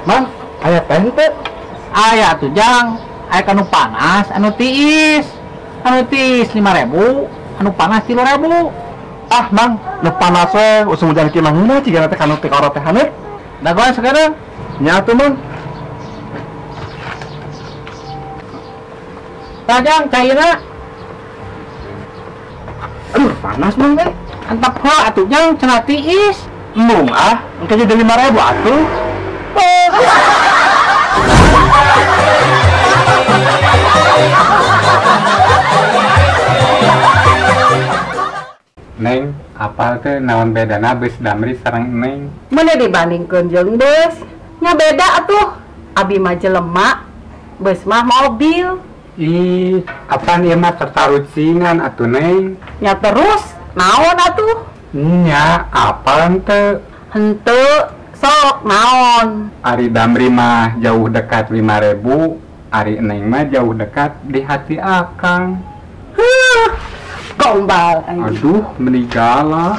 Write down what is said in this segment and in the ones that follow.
Mang, aya teh teh? Aya atuh Jang, aya anu panas, anu tiis. Anu tiis 5.000, anu panas 3.000. Ah, Mang, nu panas we usum hujan kieu mah ngeunah cigana teh kanu teh korot teh haneut. Dagoan sekarang. Nya atuh, Mang. Tah Jang, cairna. Aduh, panas Mang teh. Antap heula atuh Jang, cenah tiis. Embung ah, engke jadi 5.000 atuh. Neng, apal teh naon bedana beus Damri sareng Neng? Mun dibandingkeun jeung beus, nya beda atuh. Abi mah jelema, beus mah mobil. Ih, apaan ieu mah tertarucingan atuh Neng? Nya terus, naon atuh? Nya, apal teu? Henteu, sok naon? Ari Damri mah jauh dekat 5.000, ari Neng mah jauh dekat di hati akang. Huh, gombal. Aduh, meninggal.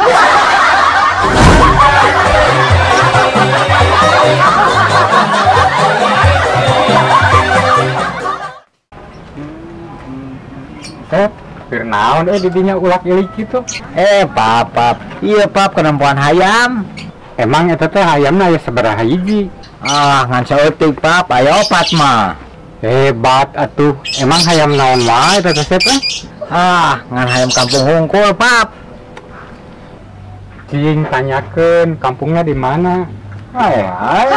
Sep, keur naon didinya ulak ilik kitu? Pap, pap. Iya, pap, kenempuan hayam. Emang eta teh hayamna aya sabaraha hiji? Ah, ngan saeutik, pap, aya opat mah. Hebat atuh. Emang hayam naon wae eta teh, Sep? Ah, ngan hayam kampung hungkul, pap. Cing tanyakeun kampungnya di mana? Ay, ay.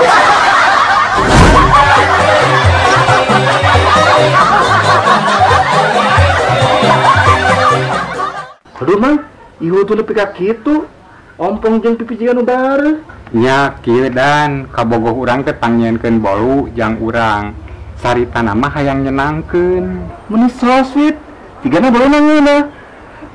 Aduh, Mang, ieu tuh nepi ka kitu. Ompong jeung pipijian nu bareuh. Nya kieu dan kabogoh urang teh pangnyieunkeun bolu jang urang. Saritana mah hayang nyenangkeun. Meuni so sweet. Tigana bolona ngeunah.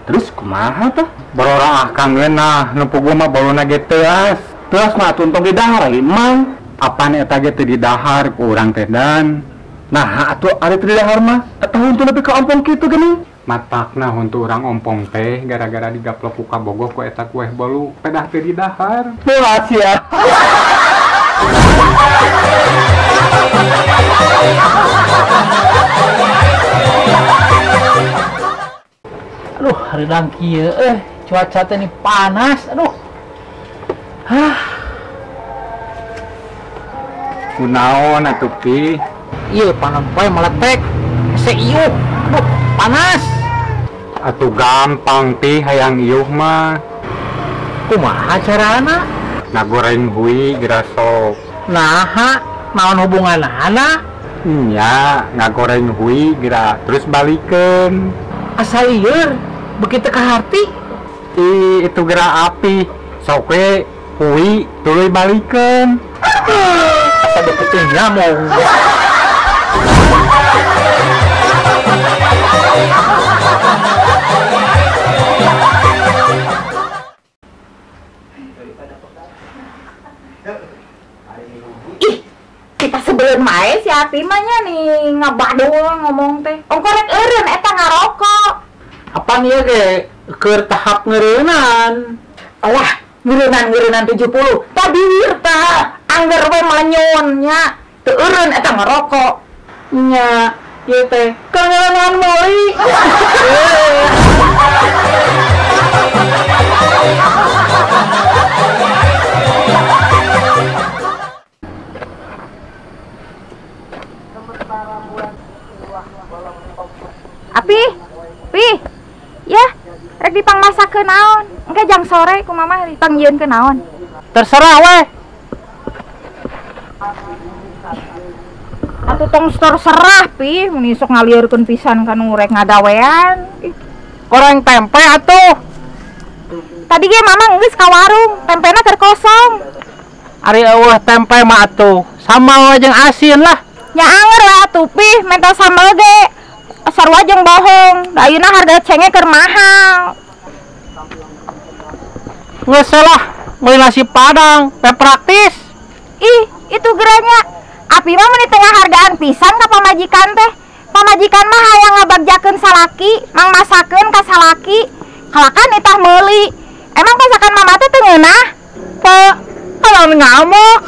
Terus kumaha tah? Borora akang ngeunah, nu puguh mah bolona ge teuas. Teuas mah atuh entong didahar lagi, Mang. Apan eta ge teu didahar ku urang teh dan. Nah, atuh ari teu didahar mah eta huntu nepi ka ompong kitu geuning. Matakna huntu urang ompong teh gara-gara digaplok ku kabogoh ku eta kueh bolu pedah teu didahar. Teuas ya. Aduh, hareudang kieu cuaca teh ni panas, aduh. Hah. Kunaon atuh Pi? Ieu panon poe meletek, hese iuh. Aduh, panas. Atuh gampang Pi hayang iuh mah. Kumaha carana? Ngagoreng hui geura sok. Naha, naon hubunganana? Nya, ngagoreng hui geura terus balikeun. Asa lieur, beuki teu kaharti. Ih, itu geura api. Sok we hui tuluy balikeun. Asa beuki teu nyamong. Ih, kita sebelum mae si Api mah nya nih ngabadul ngomong teh. Ongko rek eureun eta ngarokok. Apaan ieu ge keur tahap ngeureunnan? Alah, ngeureunnan-ngeureunnan 70. Tadi tah angger we malenyun nya. Teu eureun eta ngarokok. Nya, ieu teh keur ngeureunnan meuli. Api, Pi, ya, rek dipangmasakeun naon? Engke jang sore ku mama dipanggieunkeun naon? Terserah weh. Atuh tong terserah Pi, mun sok ngalieurkeun pisan ka nu rek ngagawean. Ih, goreng tempe atuh. Tadi ge mama geus ka warung, tempena keur kosong. Ari eueuh tempe mah atuh, sambal jeung asin lah. Nya anger we atuh Pi, menta sambal ge. Sarua jeung bohong, da ayeuna harga cenge keur mahal. Geus lah, meuli nasi padang, teh praktis. Ih, itu geranya. Api mah meuni teu ngahargaan pisan ka pamajikan teh. Pamajikan mah hayang ngabagjakeun salaki, mangmasakeun ka salaki. Kalakan itah meuli. Emang masakan mama teh teu ngeunah? Pe, kalau ngamuk.